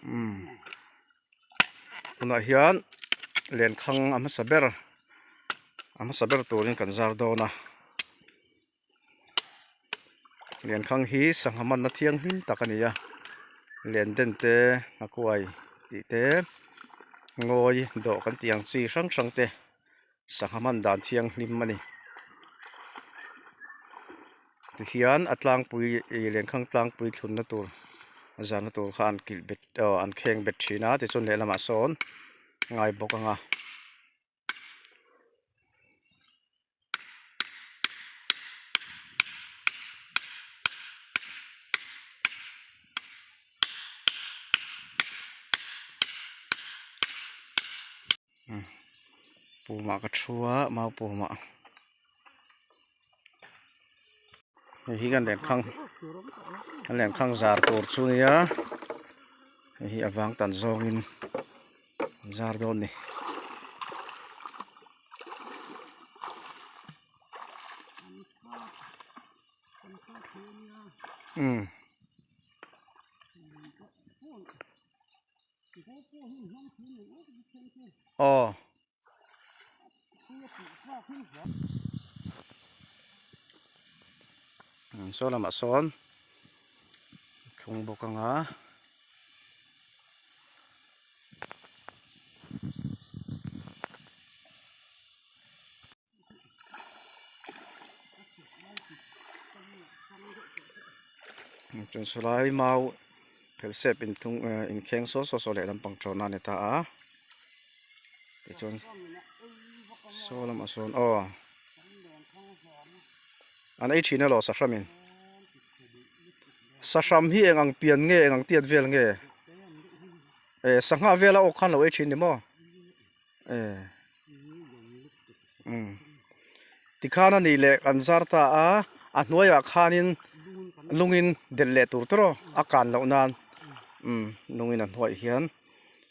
Umm tunah hian lenkhang a hmasa ber a hmasa ber turin kan zar dawn a lenkhang hi sangha manna thianghlim tak a ni a len den te nghakuai tih te ngawi dawh kan tih ang chi hrang hrang te. Sangha hman dan thianghlim a ni. Tihian a tlangpui ih lenkhang tlangpui thlunna tur zahna tur kha an kilh bet aw an kheng bet thin a tichuan lehlamah sawn ngai bawk ang a. Pumah ka thu a mau pumah hei hi kan lenkhang kan lenkhang zar tur chu nia hei hi a vang tan zawngin an zar dawn a ni. Aw saw lamah sawn thlung bawk ang a. Chuan sawlai mau phelsep inthung eh inkheng saw saw saw leh lampang tawna a ni ta a tichuan saw lamah sawn aw an ei thin alawm sahramin sahram hi eng ang pian nge eng ang tiat vel nge eh sangha vela awk khan lo ei thin ni maw. Eh umm tikhan a nih leh kan zar ta a a hnuaiah khanin lungin delh leh tur tawrh a kan loh nan umm lungin a hnuaiah hian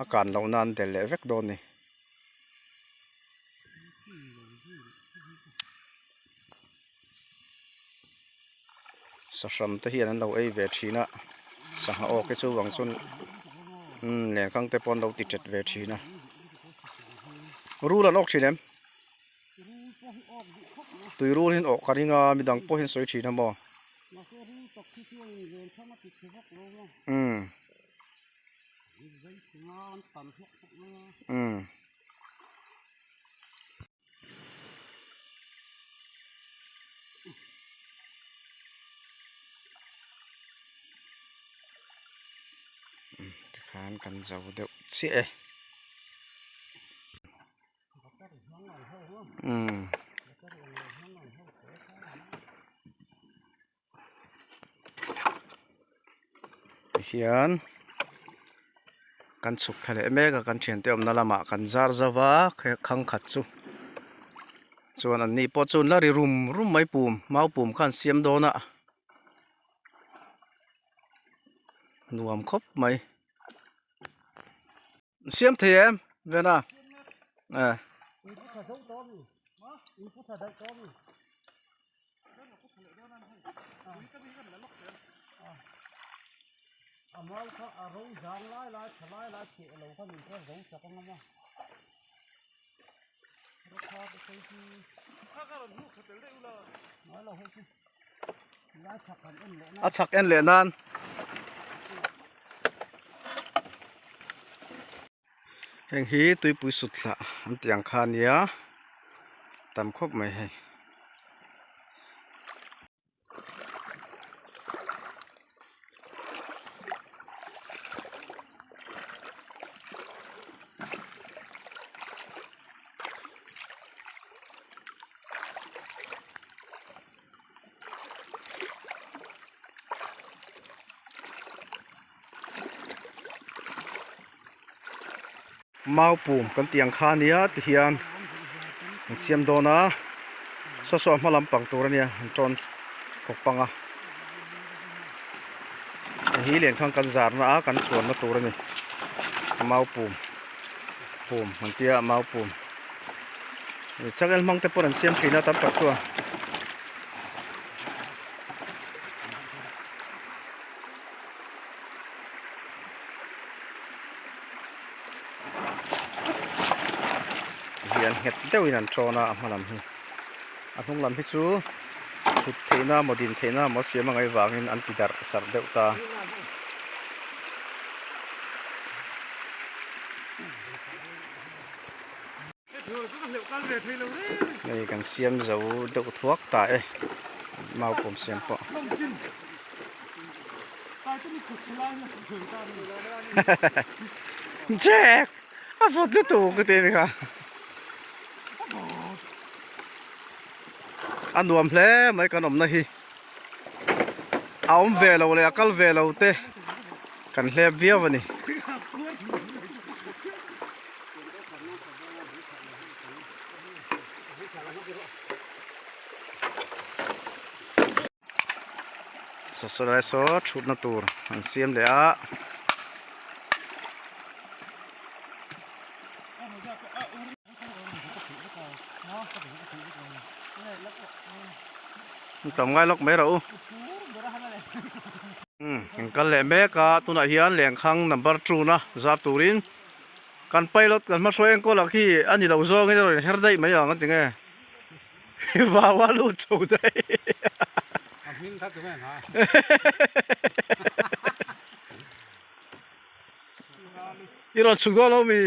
a kan loh nan delh leh vek dawn a ni. Sahram te hian an lo ei ve thin a sangha awk hi chuvang chuan umm lenkhang te pawh an lo ti tet ve thin a rul an awk thin em tui rul hi an awk ka ring a midang pawh hian sawi thin a maw umm umm. Tikhan kan zo deuh chiah e umm. Tihian kan chhuk thla leh mek a kan thiante awmna lamah kan zar zo va khang khat chu chuan an ni pawh chu an la ri rum rum mai pum mau pum kha an siam dawn a nuam khawp mai. Siam thei em Vena eh. A chhak en leh nan heng hi tuipui sut hlah an tih ang kha a nia tam khawp mai hei. Mau pum kan tih ang kha ania tihian an siam dawn a saw saw a hma lampang tur ania an tawn kawp pang a hei hi lenkhang kan zarna a kan chuanna tur ani mau pum pum an tia mau pum changel hmang te pawn an siam thin a tam tak chuan. nghet deuhin an tawn a a hma lam hi a hnung lam hi chu thut theihna emaw din theihna emaw siam a ngaih vangin an ti darh sarh deuh ta. Hei kan siam zo deuh thuak ta e mau pawm siam pawh. Jack a vawt lutuk ka ti a ni kha a nuam hle mai kan awmna hi a awm ve lo leh a kal ve lo te kan hlep viau a ni. Saw saw lai saw thutna tur an siam leh a. Tlawmngai lawk mai rawh u. Umm kan kal leh mek a tunah hian lengkhang number two na zar turin kan pilot kan hmahruai enkawl ah khi a ni lo zawngin a rawn her daih mai ang a ti nge. Vau a lut chho daih. A hming kha tunge ha. I rawn chhuk dawn lo mi?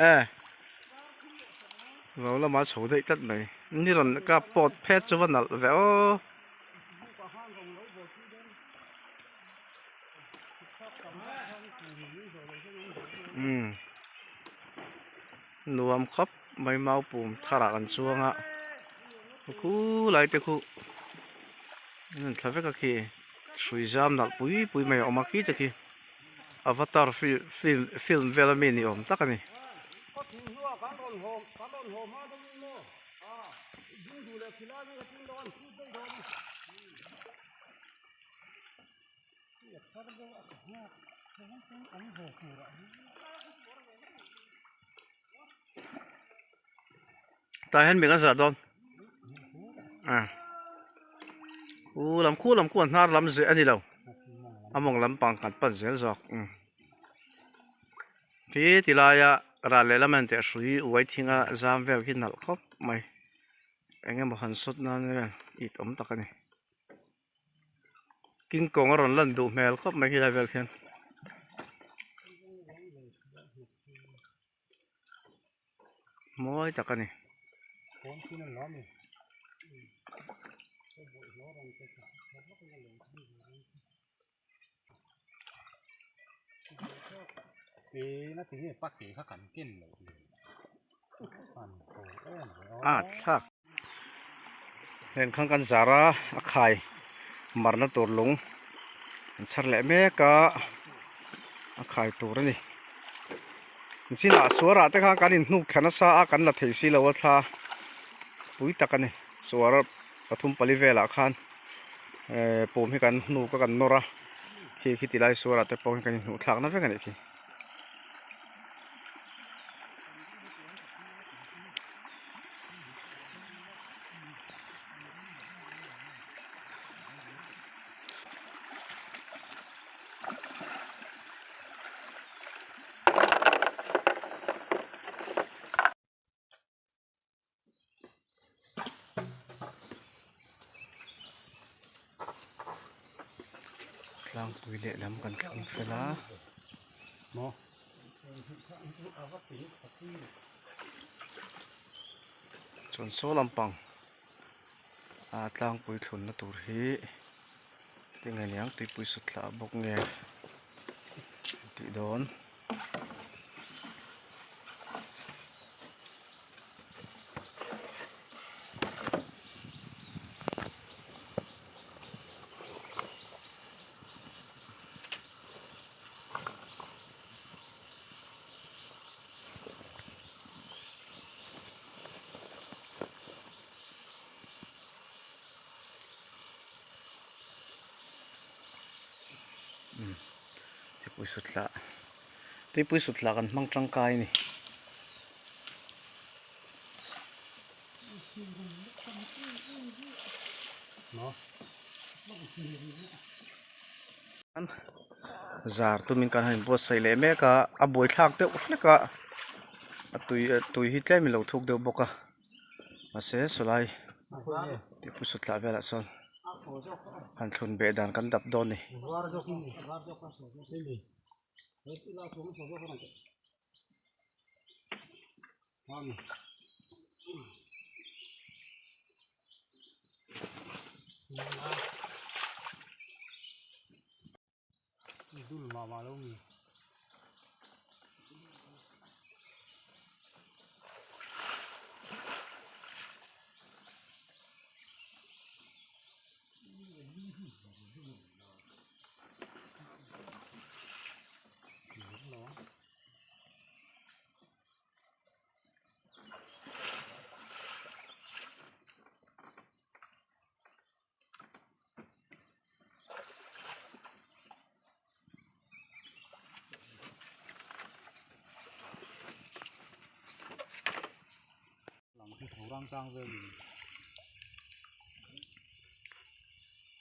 Eh. Vau lamah chho daih tlat mai. Ni rawn ka pawt phet chu va nalh ve aw. Umm. Nuam khawp mai mau pum tharah kan chuang a khulai te khu an rawn thla vek a khi hrui zam nalh pui pui mai a awm a khi te khi avatar film film vel ami ni awm tak a ni. Tah hian mi kan zah dawn ah khu lam khu lam khu an hnar lam zeh a ni lo a mawng lampang kan pan zel zawk umm khi ti laia ral lehlam a inteh hrui uai thinga zam vel khi nalh khawp mai eng emaw han sawt nan vel it awm tak a ni. King Kong a rawn lan duh hmel khawp mai helai vel khian. Mawi tak a ni. A thlak. Heng khang kan zar a a khai marna tur lung an chhar leh mek a a khai tur a ni chinah suar ah te khan kan inhnuk thla nasa a kan la thei silo a thla pui tak a ni suar pathum pali velah khan ehh pum hi kan hnuk a kan nawr a khi khi ti lai suar ah te pawh hi kan inhnuh thlak na vek a nih khi. Tlangpui lehlam kan thleng fel a chuan saw lampang a tlangpui thlunna tur hi enge niang tuipui sut thlah bawk nge tih dawn. Tuipui sutlah tuipui sutlah kan hmang tangkai a ni. Zar tumin kan han inbuatsaih leh mek a a buaithlak deuh hlek a. A tui tui hi tlem in lo thuk deuh bawk a mahse sawlai tihpui sutlah velah sawn han thlun beh dan kan dap dawn a ni.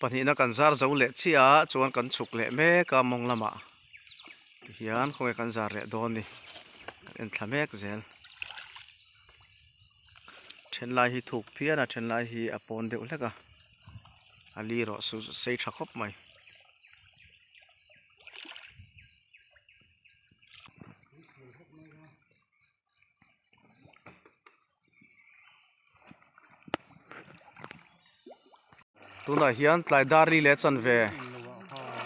Pahnihna kan zar zo leh chiah a chuan kan chhuk leh mek a mawng lamah tihian khawnge kan zar leh dawn a ni kan en thla mek zel. Then lai hi thuk phian a then lai hi a pawn deuh hlek a a li erawh chu sei tha khawp mai. Tunah hian tlai dar li leh chanve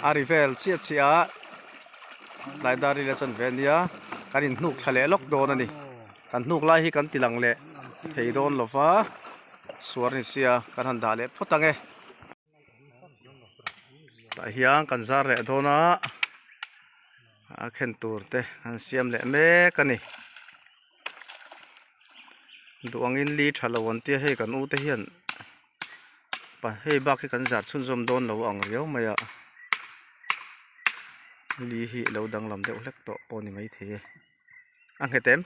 a ri vel chiah chiah a tlai dar li leh chanve a nia kan inhnuk thla leh lawk dawn a ni kan hnuk lai hi kan ti lang leh thei dawn lo va suar ni sia kan han dah leh phawt ang e tah hian kan zar leh dawn a a khen tur te an siam leh mek a ni. Duh angin li tha lo an tia hei kan u te hian pa hei bak hi kan zar chhunzawm dawn lo ang riau mai a li hi lo danglam deuh hlek tawh pawh a ni maithei e a nghet em.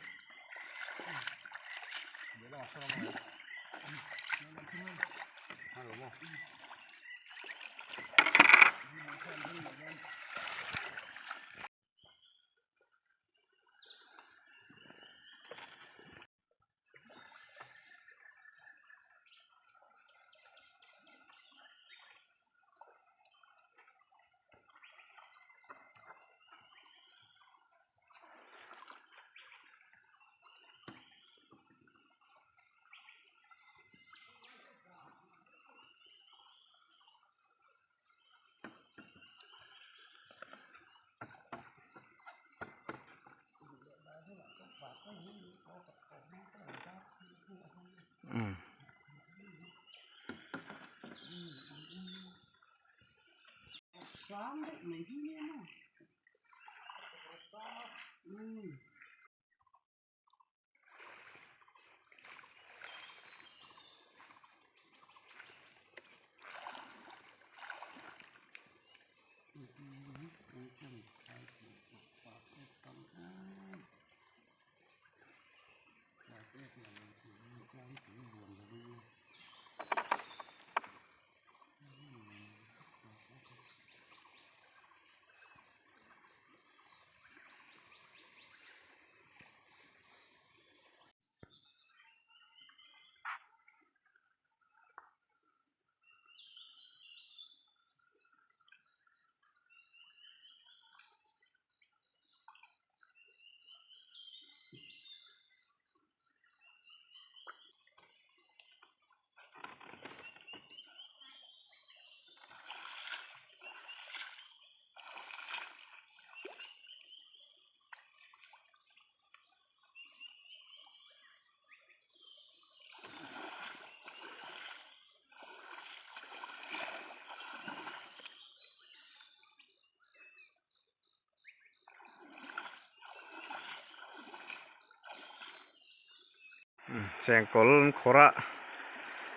Chengkawl an khawrh a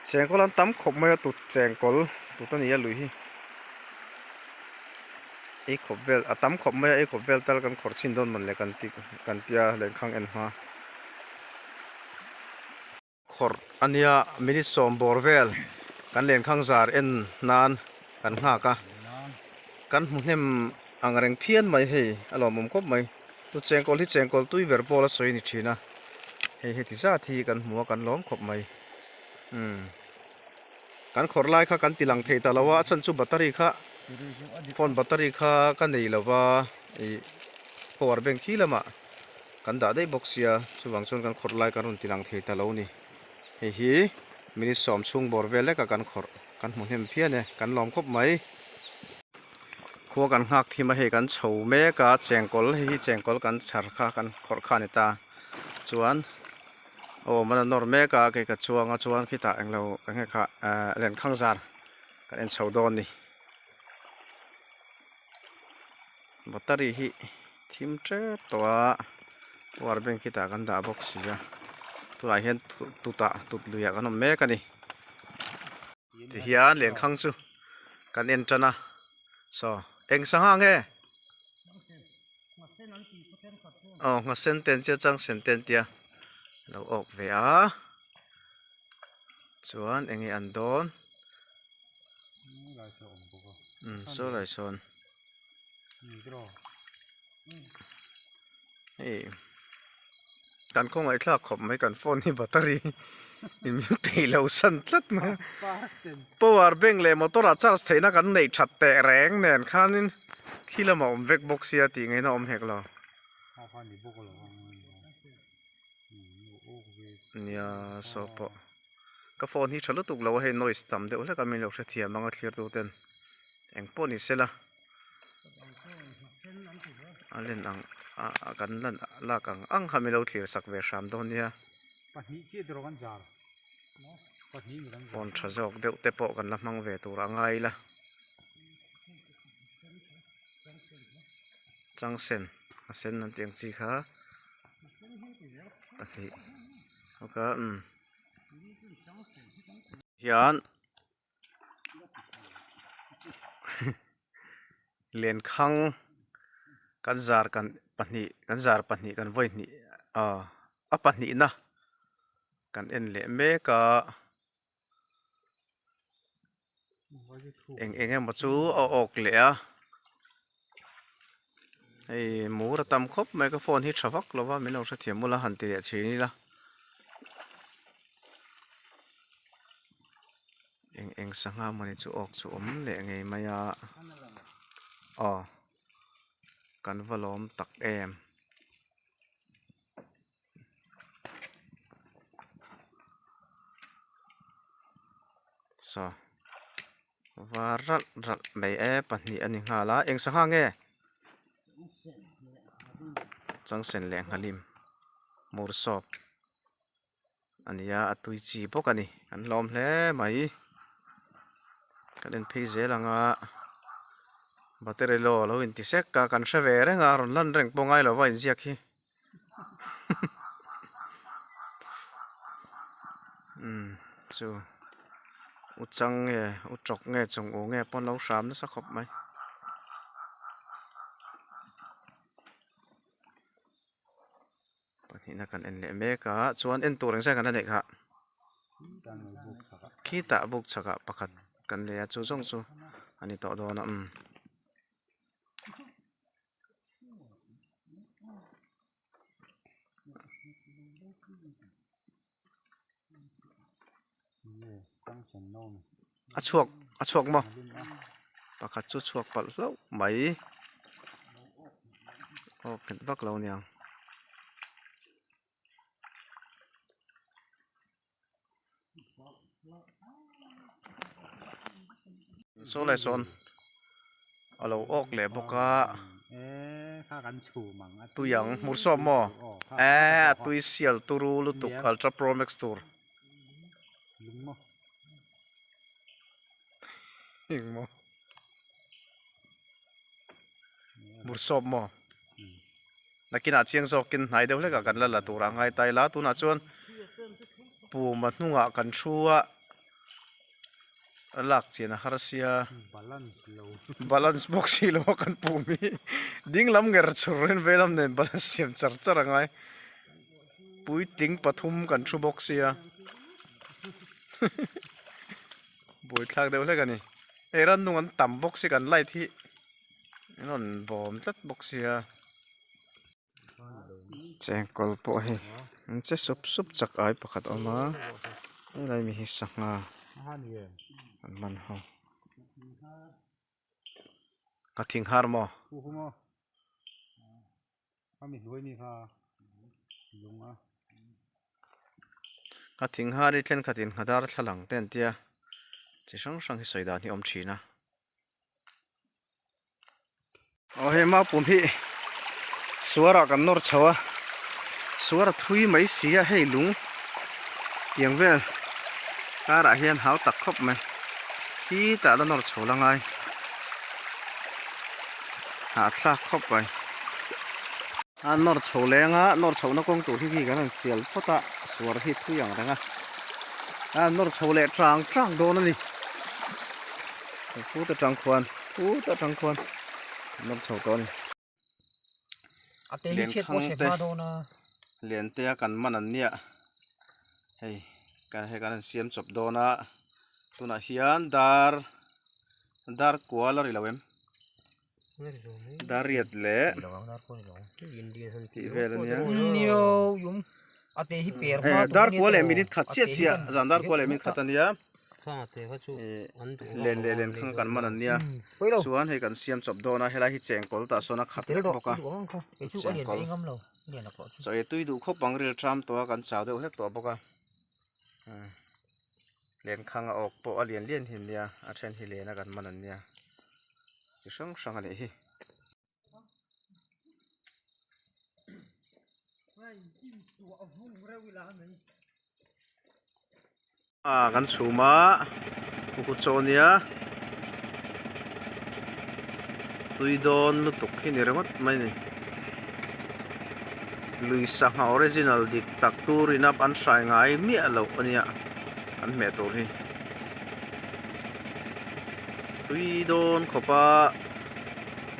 chengkawl an tam khawp mai a tut chengkawl tut a ni a lui hi ei khawp vel a tam khawp mai a ei khawp vel tal kan khawrh chhin dawn mawn le kan ti kan tia lenkhang en hma. Khawrh a nia minute sawm bawr vel kan lenkhang zar en nan kan nghak a kan hmu hnem ang reng phian mai hei a lawmawm khawp mai chu chengkawl hi chengkawl tui ber pawl a sawi a ni thin a. Hei heti zat hi kan hmu a kan lawm khawp mai. Umm kan khawrh lai kha kan ti lang thei ta lo a, a chhan chu battery kha phone battery kha ka nei lo va ih power bank khi lamah kan dah daih bawk sia chuvang chuan kan khawrh lai kan rawn ti lang thei ta lo a ni. Hei hi minute sawm chhung bawr vel leka kan khawrh kan hmu hnem phian e kan lawm khawp mai. Khua kan nghak thim a hei kan chho mek a chengkawl hei hi chengkawl kan chhar kha kan khawrh kha a ni ta chuan aw man a nawr mek a kei ka chuang a chuan khitah englo ka nge kha ahh lenkhang zar kan en chho dawn a ni battery hi thim tep tawh a power bank khitah kan dah bawk si a tunah hian tutah tut luiah kan awm mek a ni. Tihian lenkhang chu kan en tan a saw eng sangha nge aw nghasen te an tia changsen te an tia lo awk ve a chuan eng nge an dawn umm saw lai sawn hei kan khawngaihthlak khawp mai kan phone hi battery. In min peih lo san tlat mai a. Power bank leh motor ah charge theihna kan neih that teh reng nen khanin khi lamah awm vek bawk sia tih ngaihna awm hek lo. Nia saw pawh ka phone hi tha lutuk lo a hei noise tam deuh hlek a min lo hrethiam ang a thlir tu ten eng pawh ni sela a len ang a kan lan lak ang ang kha min lo thlir sak ve hram dawn nia. Pahnih chiah te rawh kan zar pahnih ni kan zar. Phone tha zawk deuh te pawh kan la hmang ve tur a ngai ila. Changsen a sen an tih ang chi kha pahnih ok umm hian lenkhang kan zar kan pahnih kan zar pahnih kan vawi hnih ah a pahnihna kan en leh mek a eng eng emaw chu a awk leh a hei mur a tam khawp mai ka phone hi tha vak lo va min lo hrethiam ula han ti leh thin ila. Eng eng sangha mawni chu awk chu awm leh ngei mai a aw kan va lawm tak em. Saw var ralh ralh mai e pahnih a ni nghal a eng sangha nge changsen leh nghalim mur sawp. A nia a tui chi bawk a ni an hlawm hle mai kan en phei zel ang a battery low a lo inti sek a kan hre ve reng a rawn lan reng pawh ngai lo va inziak hi umm chu u chang nge u tawk nge chung u nge pawn lo hram nasa khawp mai. Pahnihna kan en leh mek a chuan en tur engzat kan la neih kha khitah buk chhakah pakhat kan nei a chu zawng chu a ni tawh dawn a umm. A chhuak a chhuak maw pakhat chu chhuak palh hlauh mai. Aw nghet vak lo aniang. Saw lai sawn a lo awk leh bawk a tui ang hmur sawm maw eh a tui sial turu lutuk ultra pro max tur engmaw. Mur sawp maw? Nakinah chiang zawkin hnai deuh hlekah kan la la turah a ngai ta ila tunah chuan puma hnungah kan thu a a lak chian a har sia balance bawk si lo a kan pum hi ding lam nger chhur in vei lam nen balance siam char char a ngai puitling pathum kan thu bawk sia buaithlak deuh hlek a ni. Hei rannung an tam bawk si kan light hi an rawn bawm tlat bawk sia. Chengkawl pawh hei. An che sup sup chak ai pakhat a awm a helai mi hi sangha an man ho ka thing har maw. Ka thing har hi thenkhatin nghadar thlalang te an tia chi hrang hrang hi sawi dan hi a awm thin a. Aw hei maupum hi suar ah kan nawr chho a suar a thui mai si a hei lung tiang vel karah hian hau tak khawp mai khi tah la nawr chho la ngai hahthlak khawp mai a nawr chho leng a nawr chhoh na kawng tur hi khi kan han sial phawt a suar hi thui ang reng a a nawr chho leh tang tang dawn a ni put atang khuan. Put atang khuan an awm chho tawh a ni. Lenkhang te lian te a kan man an nia hei kan hei kan han siam chawp dawn a tunah hian dar dar kual a ri lo em dar riat leh tih vel a nia dar kual leh minute khat chiah chiah zan dar kual leh minute khat a nia. Len leh len khang kan man an nia chuan hei kan siam chawp dawn a helai hi chengkawl tah sawn a khat vek bawk a chengkawl chaw ei tui duh khawp ang ril tram tawh a kan chau deuh hlek tawh bawk a len khang a awk pawh a lian lian hi an nia a then hi len a kan man an nia chi hrang hrang a nih hi. A kan chhum a kut chaw ania tui dawn lutuk hi ni ringawt mai a ni lui sangha original dik tak turin a an hrai ngai miah loh ania an hmeh tur hi tui dawn khawp a.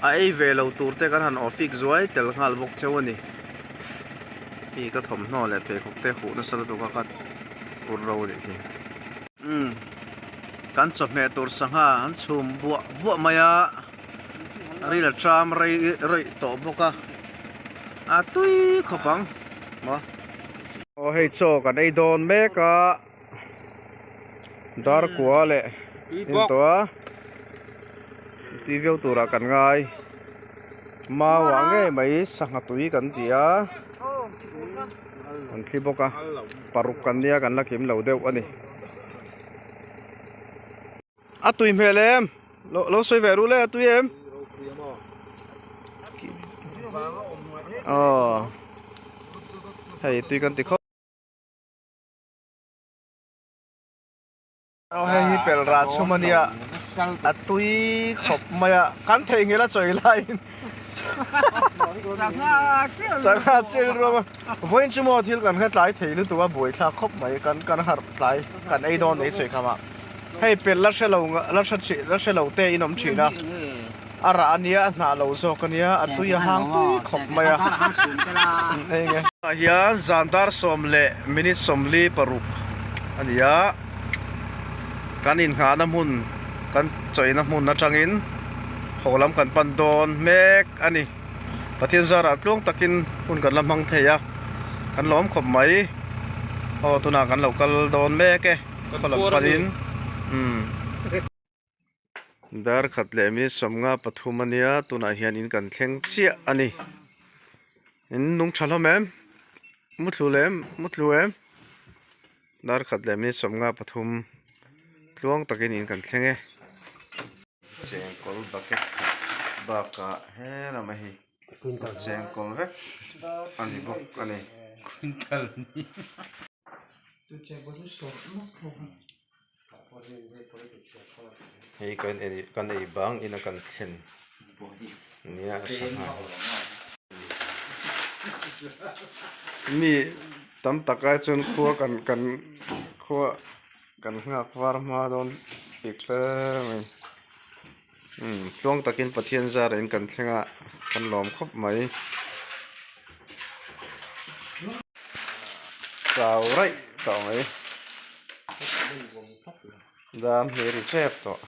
A ei ve lo tur te kan han awfik zuai tel nghal bawk cheu a ni. Hei ka thawmhnaw leh pheikhawk te huh nasa lutuk a ka ur ro a nih hi. Umm kan chawhmeh tur sangha an chhum buah buah mai a, ril a tram rei rawih tawh bawk a, a tui khawp ang maw. Aw hei chaw kan ei dawn mek a. Dar kua leh in tawh a tui viau turah kan ngai mau ah ngei mai sangha tui kan ti a an thli bawk a paruk kan nia kan la kim lo deuh a ni a tui hmel em lo sawi ve ru le a tui em aw hei tui kan ti khawp. Aw hei hi pel rah chhum a nia a tui khawp mai a kan theihnghilh a chawi laiin sangha chil rawm a vawiin chu maw thil kan hre tlai thei lutuk a buaithlak khawp mai kan kan harh tlai kan ei dawn nei chawi kham a hei pel la hre lo la hre thin la hre lo te in awm thin a a rah a nia a hnah lo zawk a nia a tui a hang tui khawp mai a hei nge ah hian zan dar sawm leh minute sawmli paruk a ni a kan inghahna hmun kan chawina hmun atangin haw lam kan pan dawn mek a ni Pathian zarah tluang takin hun kan la hmang thei a kan lawm khawp mai aw tunah kan lo kal dawn mek e khaw lam panin umm. Dar khat leh minute sawmnga pathum a nia tunah hian in kan thleng chiah a ni in nung tha hlawm em muthlu lem muthlu em dar khat leh minute sawmnga pathum tluang takin in kan thleng e. Chengkawl bucket khat bakah he lamah hi chengkawl vek a ni bawk a ni. Hei kan ei kan ei bang ina kan thlen nia sangha mi tam tak ai chuan khua kan kan khua kan nghak var hma dawn bik hle mai umm tluang takin Pathian zar in kan thleng a kan lawm khawp mai chau raih tawh mai. Dam hi ri tep tawh.